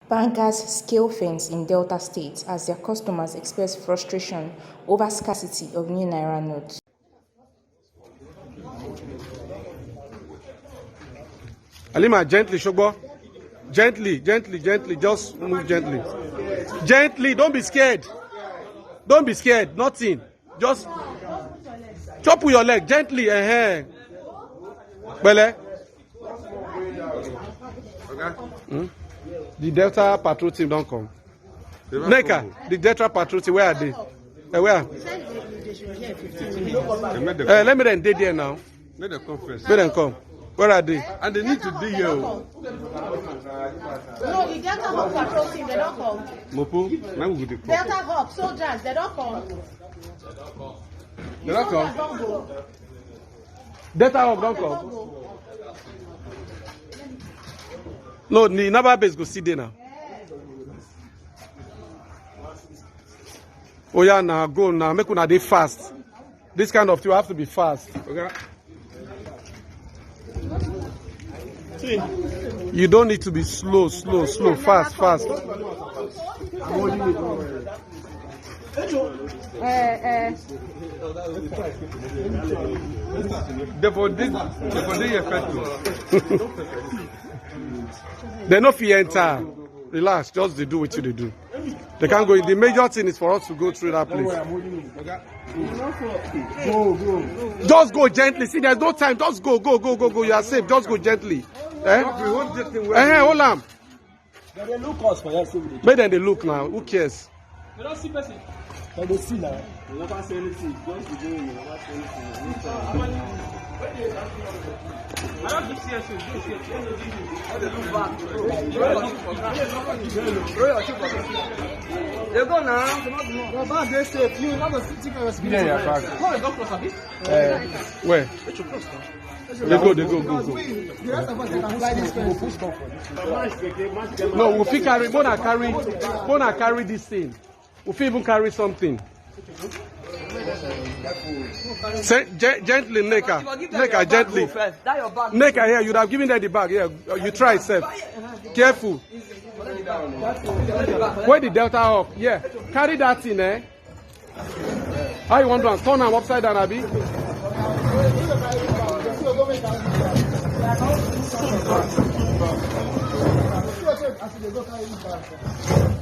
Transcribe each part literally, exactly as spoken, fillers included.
Bankers scale fence in Delta State as their customers express frustration over scarcity of new naira notes. Alima, gently, Shogbo. Gently, gently, gently. Just move gently. Gently, don't be scared. Don't be scared. Nothing. Just chop with your leg gently. Eh, belle. Hmm? The Delta patrol team don't come. Neka, the Delta patrol team, where are they? Eh, where? Eh, let me then dey there now. Make dem come first. Make dem come. Where are they? And they need to be here. Oh. No, the Delta Hawk patrol team, they don't come. Mopo, now we go dey come. Delta Hawk soldiers, they don't come. They don't come. Delta Hawk don't come. No, the Naval base go sit there now. Oh yeah, now go now. Make una dey fast. This kind of thing have to be fast. Okay. You don't need to be slow, slow, slow, fast, fast. Eh, eh. They for this, they for this effect. They no fit enter. Relax, just dey do what you dey do. They can't go. The major thing is for us to go through that place. Just go gently. See, there's no time. Just go, go, go, go, go. You are safe. Just go gently. Eh? Eh, hold on. They dey look us for here, so we dey. Make dem dey look now. Who cares? They don't see person. They dey see now. You never say anything. Just be doing. You never say anything. I don't see us. They go now. Your bag dey safe. You never see. Give them your bag. No, they don't cross, abi? Eh, where? They go, they go, go, go. The rest of us, they can fly this fence. No, we fit carry, mona carry, mona carry this thing. We fit even carry something. Say, ge-, gently, Neka. Neka, gently. Neka, here, you'd have given them the bag. Yeah, you try, sef. Careful. Where the Delta Hawk? Yeah, carry that thing, eh? How you want to turn am upside down, abi?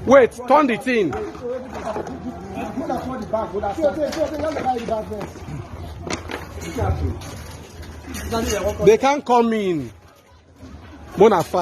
Wait, turn the thing. They can't come in. Mona